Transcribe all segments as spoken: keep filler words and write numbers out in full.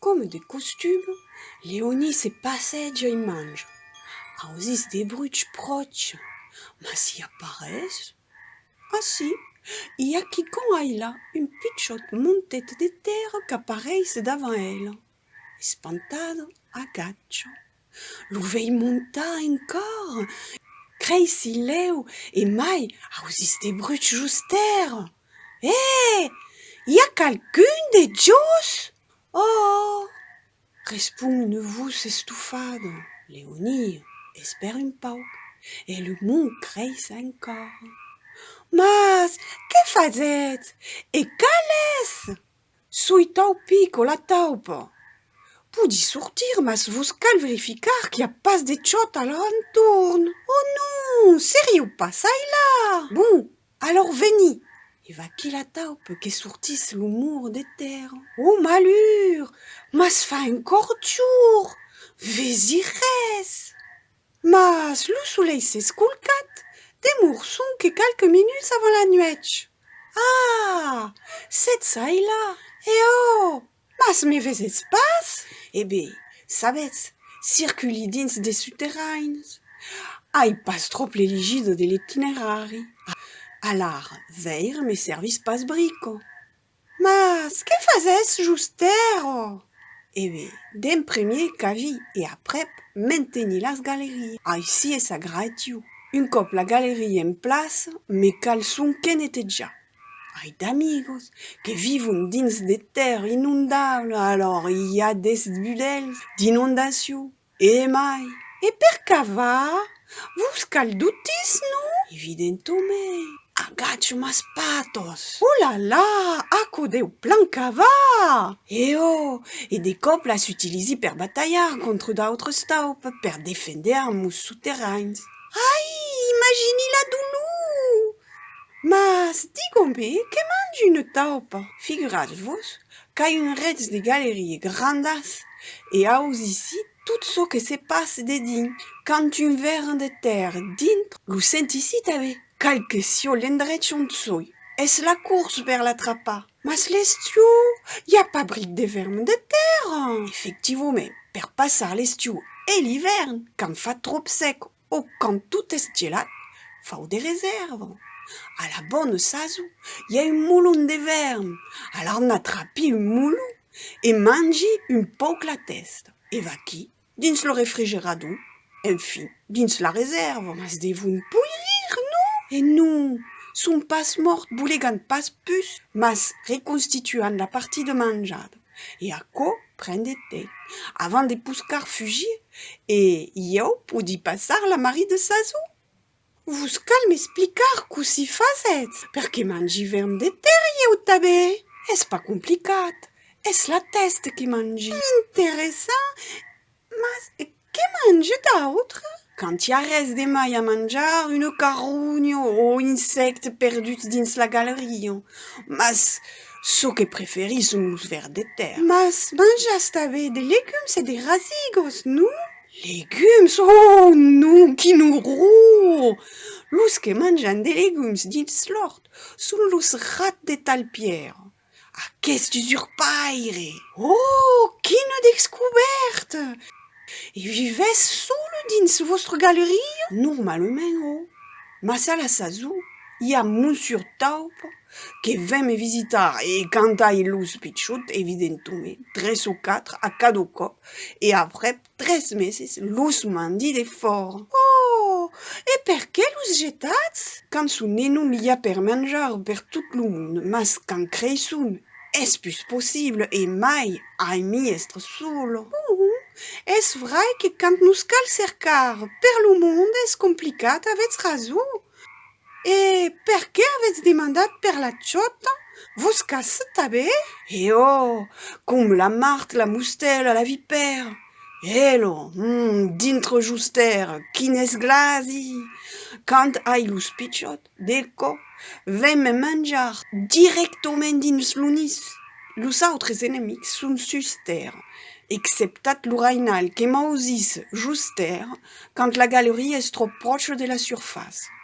Coma de costuma, Leonie se passeja e manja. Ausís de bruch pròche, mas i a pas res. Ah si, i a quicòm ailà, un pichòt montet de tèrra qu'apareis davant ela. Espantada, agacha. Lo vei montar encòra, creissi lèu e mai ausís de bruch jos tèrra. Eh! I a qualqu'un dejós? Oh! Respond una votz estofada. Leonie espèra un pauc e lo mont creis encòra. Mas que fasètz? E qual es? Soi Taupico la taupa. Pòdi sortir, mas vos cal verificar qu'i a pas de chòt a l'entorn. Oh non, seriáu pas ailà! Bon, alòr veni! E vaquí la taupa que sortís lo mor de tèrra. Oh malur! Mas fa encòr jorn! Vesi res! Mas lo solelh s'es colcat, demòra sonque qualques minuts avant la nuèch. Ah! Sètz ailà! E oh! Mas me vesètz pas? E ben, sabètz, circuli dins de soterranis. Ai pas tròp l'elegida de l'itinerari. Alara, veire me servís pas brica. Mas que fasètz jos tèrra? E ben, d'en premier cavi e aprèp menteni las galerias. Aicí es agraitiu. Un còp la galeria en plaça, me cal sonque netejar. Ai d'amigas que vivon dins de tèrra inondabla, alòr i a d'esbudèls d'inondacion. E mai, e per cavar, vos cal d'utís, non? Evidentament. Agacha mas patas! Oh la la, aquò deu plan cavar! E oh, e de còps las utilisi per batalhar contra d'autras taupas, per defendre amos soterranis. Ai, imagini la dolor! Mas, diga-me, que manja una taupa? Figuratz-vos qu'ai un rètz de galerias grandas e ausissi tot çò que se passa dedins quand un vèrm de tèrra dintra. Lo sentissi tanben, qual que siá l'endrech ont soi, es la corsa per l'atrapar. Mas l'estiu, i a pas bric de vèrm de tèrra! Efectivament, per passar l'estiu e l'ivèrn, quand fa tròp sec o quand tot es gelat, fau de resèrva. A la bòna sason, i a un molon de vèrm, alara n'atrapi un molon e mangi un pauc la tèsta. E vaquí, dins lo refrigerador, enfin, dins la resèrva. Mas devon poirir, non? E non, son pas mòrts, bolegan pas pus, mas reconstituan la partida manjada. E aquò pren de temps, avant de poscar fugir, e ieu pòdi passar la marrida sason. Vos cal m'explicar cossí fasètz, perque mangi vèrm de tèrra ieu tanben. Es pas complicat, es la tèsta que mangi. Interessant, mas que manja d'autre? Quand i a res de mai a manjar, una carronha o insècte perdut dins la galeria. Mas çò que preferisson los vèrms de tèrra. Mas manjatz tanben de legums e de rasigas, non? Legums? Oh non, quin orror! Los que manjan de legums dins l'òrt son los rats de talpièra. Aqueste usurpaire! Oh, quina descobèrta! E vivètz sola dins vòstra galeria? Normalament, ò. Mas a la sason, i a Monsur Taupa que ven me visitar e quand ai los pichòts, evidentament, tres o quatre a cada còp, e aprèp tres meses, los mandi defòra. Oh! E perqué los getatz? Quand son enòm i a per manjar per tot lo mond, mas quand creisson, es pus possible e mai aimi èstre sola. Bon, es vrai que quand nos cal cercar per lo mond es complicat, avètz rason. E perqué avètz demandat per la chòta? Vos caça tanben? E ò, com la mart, la mostèla, la vipèra. Ela, mm, dintra jos tèrra, quin esglasi! Quand ai los pichòts, de còps, ven me manjar dirèctament dins lo nis. Los autres enemics son sus tèrra, exceptat lo rainal que m'ausís jos tèrra quand la galeria es tròp pròcha de la surfàcia.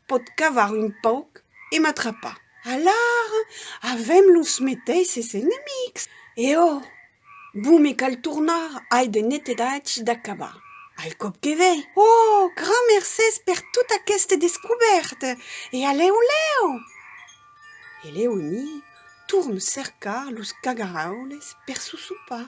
Pòt cavar un pauc e m'atrapar. Alara, avèm los meteisses enemics. E ò, Bon, me cal tornar, ai de netedatge d'acabar. Al còp que ven. Oh, grand mercés per tota aquesta descobèrta! E a lèu lèu! E Leonie torna cercar los cagaraules per son sopar.